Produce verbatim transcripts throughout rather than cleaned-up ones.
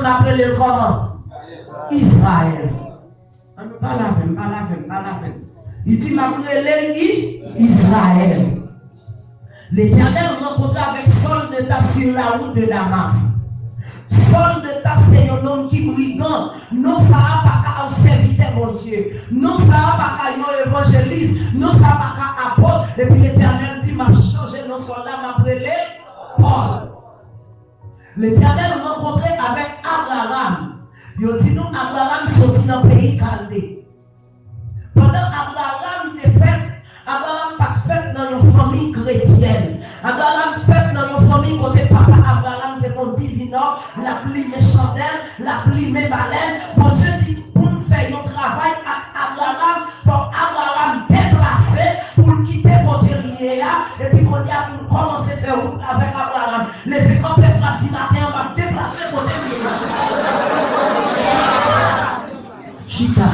ap rele l kòman? Izrayèl. An nou pale avè m, pale avè m, pale avè m. Li di, "M ap rele l I-, Izrayèl." Letènèl rankontre avèk Sòl de Tas sur la wout de Damas. Sòl de Tas se yon nonm ki brigan. Non sa a pa ka yon sèvitè Bondye. Non sa a pa ka yon evanjelis. Non sa a pa ka apot. Epi Letènèl di, "M ap chanje non Sòl la, m ap rele Pòl." Letènèl rankontre avèk Abraram. Yo di nou Abraram soti nan peyi Kalde. Pandan Abraram te fèt, Abraram pa t fèt nan yon fanmi kretyèn. Abraram fèt nan yon fanmi kote papa Abraram se yon divinò, l ap limen chandèl, l ap limen balèn. Bondye di, "Pou m fè yon travay ak Abraram, fòk Abraram deplase pou l kite kote l ye a, epi kounye a pou m kòmanse fè wout avèk Abraram." Leve kanpe, m ap di maten an, m ap deplase kote m ye a. Chita.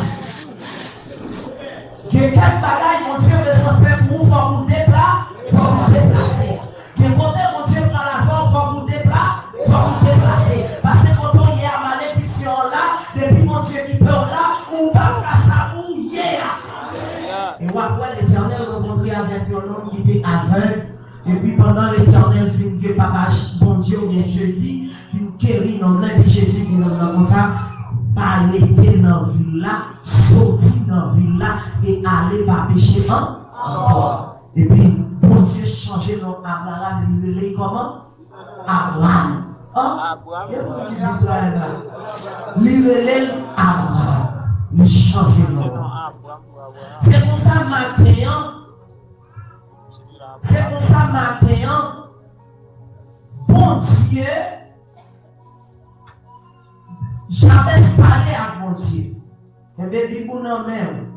Gen kèk bagay Bondye bezwen fè pou ou, fòk ou depla-, fòk ou deplase. Gen kote Bondye pral avè w, fòk ou depla-, fòk ou deplase. Paske kote w ye a, malediksyon an la, depi Bondye kite w la, ou pa ka sa pou w ye a. E w ap wè Letènèl rankontre avèk yon nonm ki te avèg, epi pandan Letènèl fin gen papa J-, Bondye oubyen Jezi fin geri nonm nan, epi Jezi di nonm nan konsa, "Pa rete nan vil la, soti nan vil la e ale, pa peche an-, ankò." Epi Bondye chanje non Abraram, li rele l kòman? Abram. An? Abram. Èske w di sa la? Li rele l Abram. Li chanje non. Se konsa maten an, se konsa maten an, Bondye, Jabès pale ak Bondye. Kenbe Bib ou nan men w.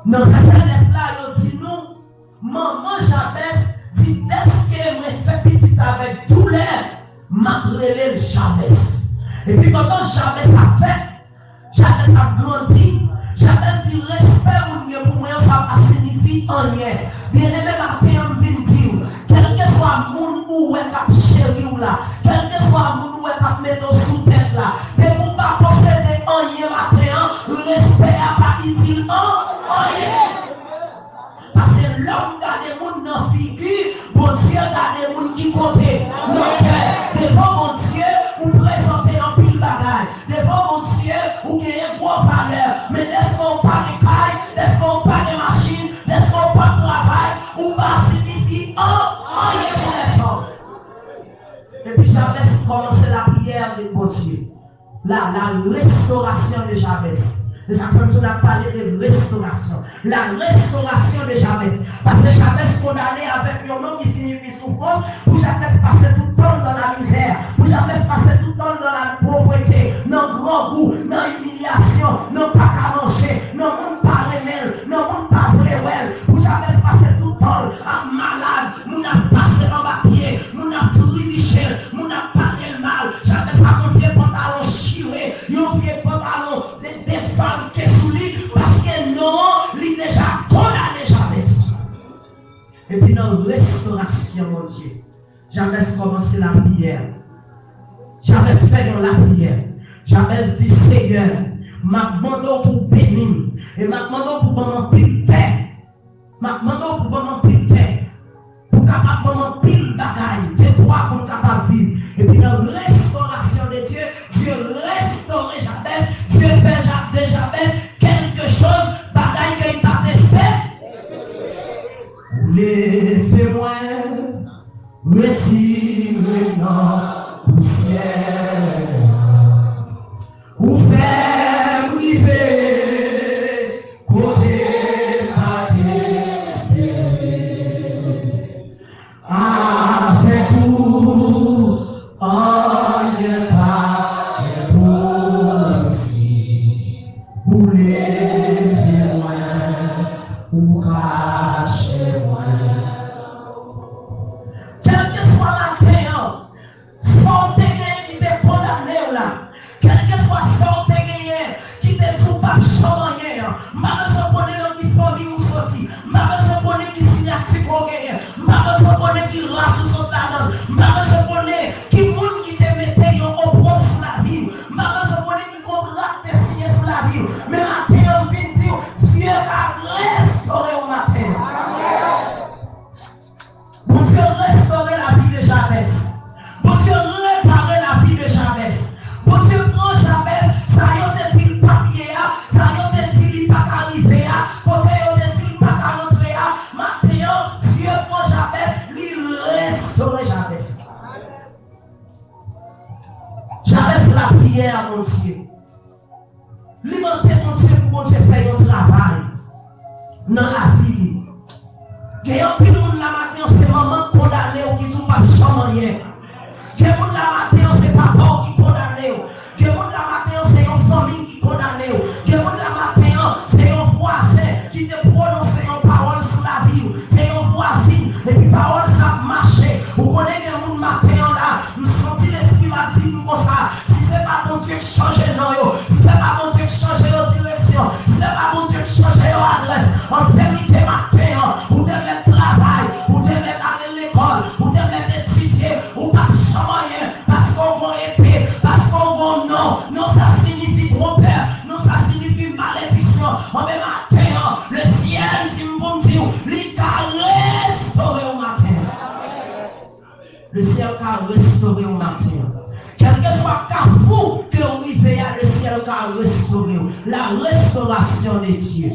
Nan vèsè nèf la, yo di nou, manman Jabès di, "Dèske mwen fè pitit sa avèk doulè, m ap rele l Jabès." Epi pandan Jabès ap fèt, Jabès ap grandi, Jabès di, "Respè moun gen pou mwen an, sa pa siyifi anyen." Byeneme, maten an, m vin di w, kèlkeswa moun ou wè k ap cheri w la, kèlkeswa moun ou wè k ap mete w sou tèt la, depi w pa posede anyen maten an, respè a pa itil an-, anyen. Paske lòm gade moun nan figi, Bondye gade moun ki kote? Nan kè. Devan Bondye, ou prezante anpil bagay. Devan Bondye, ou genyen gwo valè. Men dèske w pa gen kay, dèske w pa gen machin, dèske w p ap travay, ou pa siyifi an-, anyen pou lèzòm. Epi Jabès kòmanse lapriyè avèk Bondye. La, la restauration de Jabès. Se sa k fè m di w n ap pale de restorasyon. La restauration de Jabès. Paske Jabès kondane avèk yon non ki siyifi soufrans, pou Jabès pase tout tan l nan lamizè, pou Jabès pase tout tan l nan lapovrete, nan grangou, nan imilyasyon, nan pa ka manje, nan moun pa renmen l, nan moun pa vle wè l, pou Jabès pase tout tan l ap malad, moun ap pase l anba pye, moun ap tribiche l, moun ap pale l mal. Jabès ak yon vye pantalon chire, yon vye pantalon de-, defalke sou li, paske non an, li deja kondane Jabès. Epi nan restorasyon Bondye, Jabès kòmanse lapriyè. Jabès fè yon lapriyè. Jabès di, "Seyè, m ap mande w pou w beni m, e m ap mande w pou w ban m anpil tè." M ap mande w pou ban m anpil tè, pou kapab ban m anpil bagay, dekwa pou m kapab viv. Epi nan restorasyon de Dye, Dye restore Jabès, Dye fè Ja-, de Jabès kèlke choz, bagay ke li pa t espere. Ou leve mwen, retire m nan pousyè. Ou fè m rive kote m pa t espere. Avèk ou, anyen pa enposib. Ou leve mwen, ou kache mwen. Kèlkeswa maten an, lapriyè a Bondye. Li mande Bondye pou Bondye fè yon travay nan lavi li. Gen anpil moun la maten an, se manman k kondane w, ki di w p ap janm anyen. Gen moun la maten an, se papa w ki kondane w. Gen moun la maten an, se yon fanmi ki kondane w. Gen moun la maten an, se yon vwazen ki te pwononse yon pawòl sou lavi w. Se yon vwazin, epi pawòl sa ap mache. Ou konnen gen moun maten an la, m santi Lespri m ap di m konsa, si se pa Bondye k chanje non yo, si se pa Bondye k chanje yo direksyon, si se pa Bondye k chanje yo adrès, an verite maten an, ou te mèt travay, ou te mèt ale lekòl, ou te mèt etidye, ou p ap janm anyen, paske w gon epe, paske w gon non. Non sa siyifi twonpè, non sa siyifi malediksyon. Anben maten an, lesyèl di m pou m di w, li ka restore w maten an. Lesyèl ka restore w maten an. Kèlkeswa kafou ke w rive a, lesyèl ka restore w. La restauration de Dieu.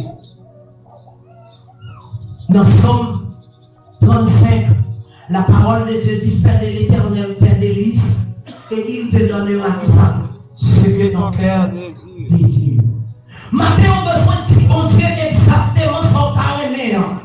Nan Sòm trannsenk, la parole de Dieu dit, fais de l'Éternel tes délices, et il te donnera, ki sa? Ce que ton cœur désire. Maten, ou bezwen di Bondye egzakteman sa w ta renmen an.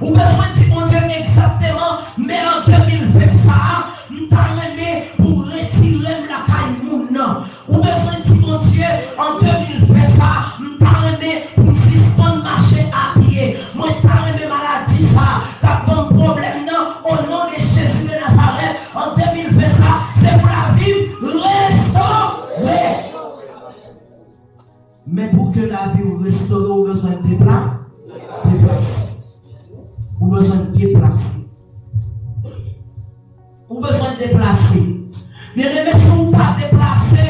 Ou bezwen di Bondye egzakteman, men an de mil ven sa a, m ta renmen pou w retire m lakay moun nan. Ou bezwen di Bondye, an de mil ven sa a, m ta renmen pou m sispann mache apye. Mwen ta renmen maladi sa a k ap ban m pwoblèm nan, o non de Jezi de Nazarèt, an de mil ven sa a, se pou lavi m restore. Men pou ke lavi w restore, ou bezwen depla-, deplase. Ou bezwen deplase. Ou bezwen deplase. Byeneme, si w pa deplase,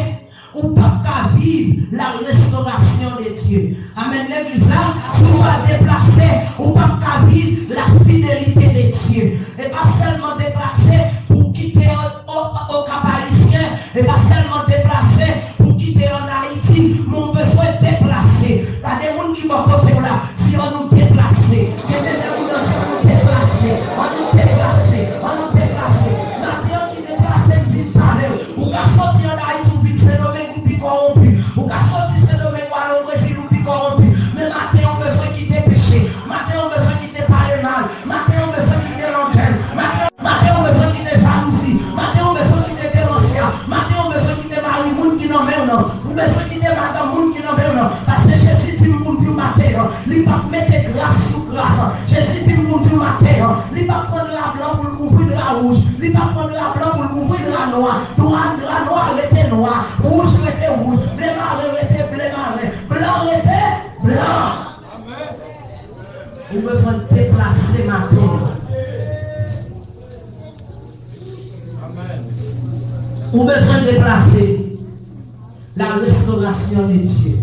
ou p ap ka viv la restauration de Dieu. Amèn, legliz la. Si w pa deplase, ou p ap ka viv la fidélité de Dieu. E pa sèlman deplase pou w kite o, o, o Kap Ayisyen, e pa sèlman deplase pou w kite ann Ayiti, men w bezwen deplase. Gade moun ki bò kote w la, di, ann nou deplase. Gen de moun nan di, ann nou deplase, ann nou deplase, ann nou deplase. Maten an ki deplase, m vin pale w. Ou ka soti ann Ayiti, ou vin Sendomeng, ou pi kòwonpi. Ou ka soti Sendomeng, ou al o Brezil, ou pi kòwonpi. Men maten an, ou bezwen kite peche. Maten an, ou bezwen kite pale mal. Maten an, ou bezwen kite landjèz. Maten, maten an, ou bezwen kite jalouzi. Maten an, ou bezwen kite demansya. Maten an, ou bezwen kite mari moun ki nan men w nan. Ou bezwen kite madanm moun ki nan men w nan. Paske Jezi di m pou m di w maten an, li p ap mete gras sou gras. Jezi di m pou m di w maten an, li p ap pran dra blan pou l kouvri dra wouj. Li p ap pran dra blan pou l kouvri dra nwa. Dra, dra nwa rete nwa. Wouj rete wouj. Ble maren rete ble maren. Blan rete blan. Ou bezwen deplase maten an. Ou bezwen deplase. La restauration de Dieu.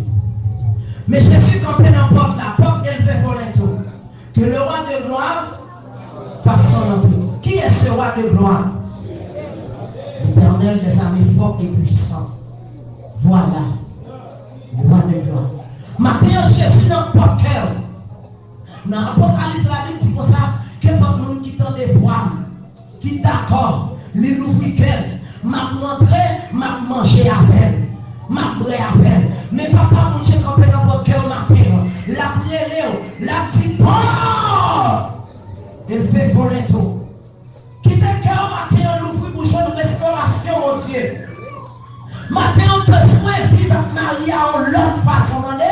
Men Jezi kanpe nan pòt la, pòt gen fè volento. Que le roi de gloire fasse son entrée. Qui est ce roi de gloire? L'Éternel des armées fort et puissant. Voilà. Le roi de gloire. Maten an, Jezi nan pòt kè w. Nan Apokalips la, li di konsa, kenpòt moun ki tande vwa m, ki dakò, li louvri kè l, m ap rantre, m ap manje avè l, m ap bwè avè l. Men Papa Bondye kanpe nan pòt kè w maten an, l ap rele w, l ap di, bon! E leve volento. Kite kè w maten an louvri pou jwenn restorasyon Bondye. Maten an, w bezwen viv ak mari a yon lòt fason, tande.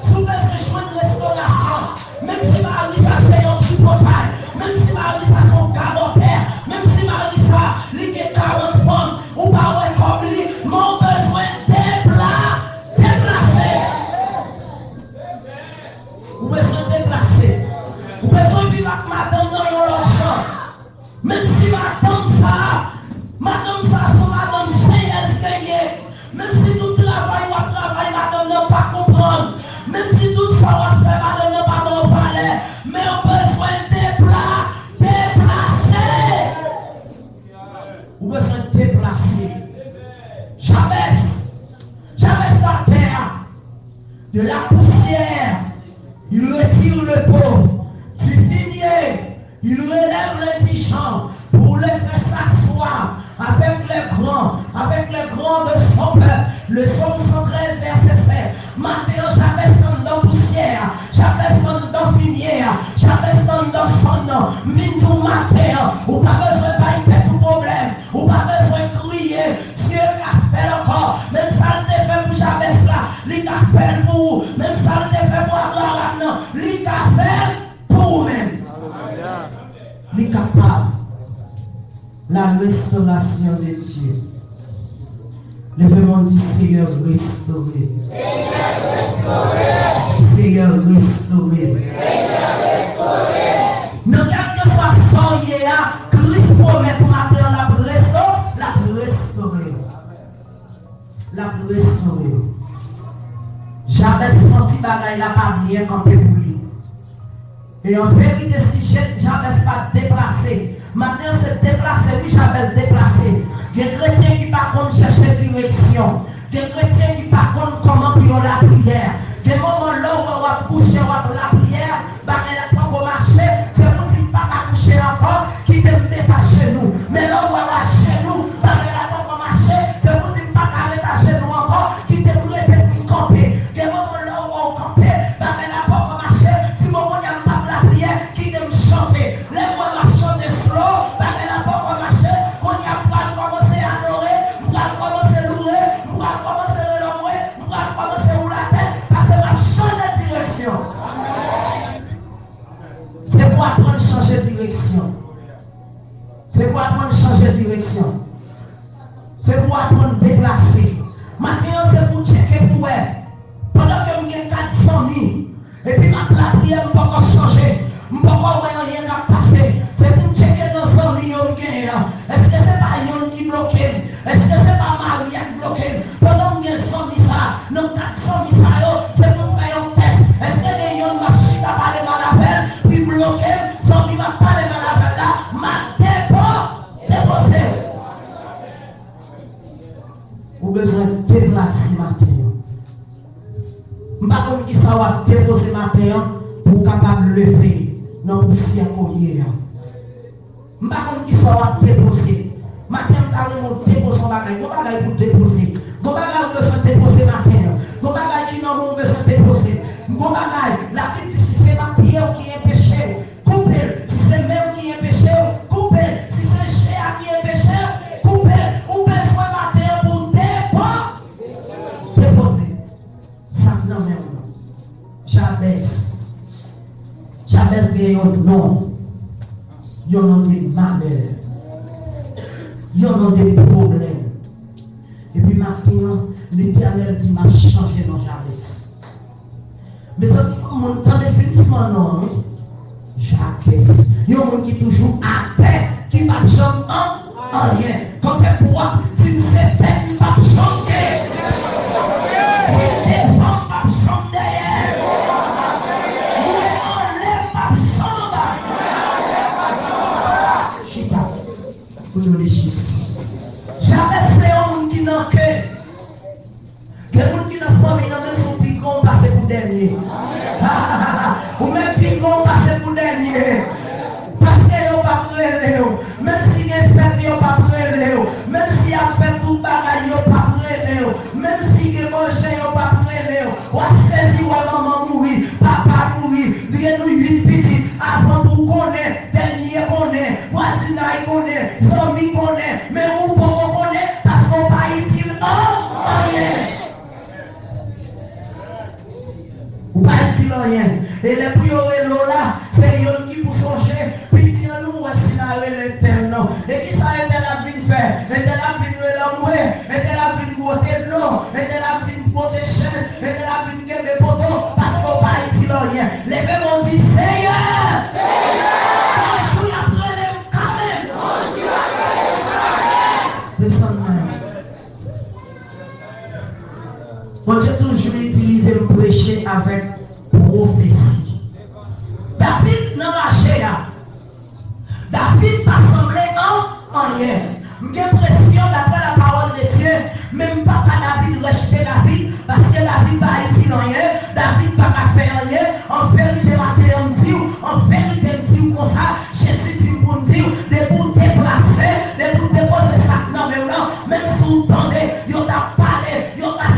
Si w bezwen jwenn restorasyon, menm si mari sa se yon tripotay, menm si mari sa se yon gabotè, menm si mari sa li gen karant fanm, ou pa wè kòb li, men w bezwen depla-, deplase. Ou bezwen deplase. Ou bezwen viv ak madanm nan yon lòt jan. Menm si madanm sa, madanm sa se yon madanm seyèz ke l ye. Menm si tout travay w ap travay, madanm nan pa konprann. Menm si tout sa w ap fè, madanm nan pa ba w valè. Men w bezwen depla-, deplase. Ou bezwen deplase. Jabès, Jabès la terre, de la poussière, il retire le pauvre, du fumier, il relève l'indigent pour le faire s'asseoir avec les grands, avec les grands de son peuple. Le Sòm san trèz, vèsè sèt. Maten an, Jabès anndan pousyè a, Jabès anndan fimye a, Jabès anndan sann nan. M vin di w maten an, ou pa bezwen bay tèt ou pwoblèm, ou pa bezwen kriye. Dye ka fè l ankò. Menm sa l te fè pou Jabès la, li ka fè l pou ou. Menm sa l te fè pou Abraram nan, li ka fè l pou ou menm. Li kapab. La restauration de Dieu. Leve men w, di, Seyè, restore. Di, Seyè, restore. Nan kèlkeswa sa w ye a, Kris pwomèt ou maten an l ap resto-, l ap restore w. L ap restore w. Jabès santi bagay la pa byen kanpe pou li. E an verite, si Je-, Jabès pa t deplase, maten an se deplase, wi, Jabès deplase. Gen kretyen ki pa konn chèche direksyon. Gen kretyen ki pa konn kòman pou yo lapriyè. Gen moman lè w wè w ap kouche, w ap lapriyè, bagay la poko mache, se pou di m pa ka kouche ankò, kite m met ajenou. Men lè w wè w ajenou, bagay la poko mache, se pou di m pa ka ret ajenou ankò, kite m rete pou m kanpe. Gen moman lè w wè w kanpe, bagay la poko mache, di, "Bon, kounye a m p ap lapriyè, kite m chante." Lè m wè m ap chante slow, bagay la poko mache, kounye a m pral kòmanse adore, m pral kòmanse louwe, m pral kòmanse rele mwen, m pral kòmanse woule atè, paske m ap chanje direksyon. Se pou aprann chanje direksyon. Se pou aprann chanje direksyon. Se pou aprann deplase. Maten an, se pou tcheke pou wè. Pandan ke m gen kat zanmi, epi m ap lapriyè, m poko chanje. M poko wè anyen k ap pase. Se pou m tcheke nan zanmi yo m genyen an. Èske se pa yonn ki bloke m? Èske se pa mari a k bloke m? Pandan m gen zanmi sa, nan kat zanmi sa yo, se pou m fè yon tès. Èske gen yonn m ap chita pale mal avè l, pou l bloke m? Zanmi m ap pale mal avè l la, m ap depo-, depoze l. Ou bezwen deplase maten an. M pa konn kisa w ap depoze maten an pou w kapab leve nan pousyè ke w ye a. M pa konn kisa w ap depoze. Maten an, m ta renmen w depoze yon bagay. Yon bagay pou depoze. Yon bagay ou bezwen depoze maten an. Yon bagay ki nan men w ou bezwen depoze. Yon bagay, Labib di, si se pa pye w ki enpeche w, koupe l. Si se men w ki enpeche w, koupe l. Si se je a ki enpeche w, koupe l. Ou bezwen maten an pou w depo-, depoze. Sa k nan men w nan. Jabès. Jabès gen yon non. Yon non de malè. Yon non de pwoblèm. Epi maten an, Letènèl di, "M ap chanje non Jabès." Mezanmi, fò moun tande finisman non an, wi. Jakès. Yon moun ki toujou atè, ki p ap janm an, anyen. Kanpe pou w ap di, "M se tèt, m p ap janm dèyè. Se devan, m p ap janm dèyè. Mwen anlè, m p ap janm anba." Chita. Pou nou rejis. Jakès se yon moun ki nan ke. Gen moun ki nan fanmi nan, menm si w pi gran, w pase pou dènye. Ou menm pi gran, w pase pou dènye. Paske yo p ap rele w. Menm si gen fèt, yo p ap rele w. Menm si y ap fè tout bagay, yo p ap rele w. Menm si gen manje, yo p ap rele w. W ap sezi wè manman mouri, papa mouri, gen nou uit pitit. Avan pou w konnen, dènye konnen, vwazinay konnen, zanmi konnen, men ou poko konnen paske w pa itil an, anyen. Ou pa itil anyen. E lè pou yo rele w la, se yonn ki pou sonje, piti an nou wè si n a rele entèl non. E kisa entèl ap vin fè? Entèl ap vin rele anmwe, entèl ap vin bwote dlo, entèl ap vin bwote chèz, entèl ap vin kenbe poto, paske w pa itil anyen. Leve men w di, "Seyè! Seyè! Yon jou y ap rele m kanmenm." Desann men. Bondye toujou itilize m preche avèk pwofesi. David nan raje a. David pa sanble an anyen. M gen enpresyon, daprè la parole de Dieu, menm papa David rejte David, paske David pa itil anyen, David pa ka fè anyen. An verite, maten an, m di w, an verite, m di w konsa, Jezi di m pou m di w, depi w deplase, depi w depoze sa k nan men w nan, menm si w tande, yo t ap pale, yo t ap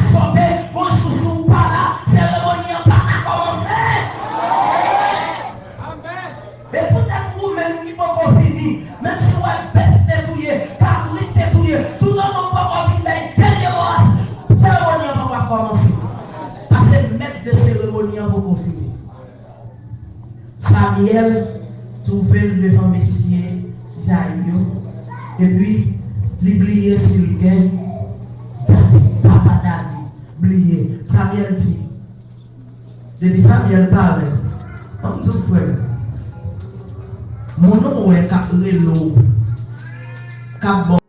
Serimoni an poko fini. Samyèl twouve l devan mesye Izayi yo, epi li bliye si l gen David, papa David, bliye. Samyèl di, depi Samyèl parèt, ban m di w, frè m, moun ou wè k ap rele w, k ap ba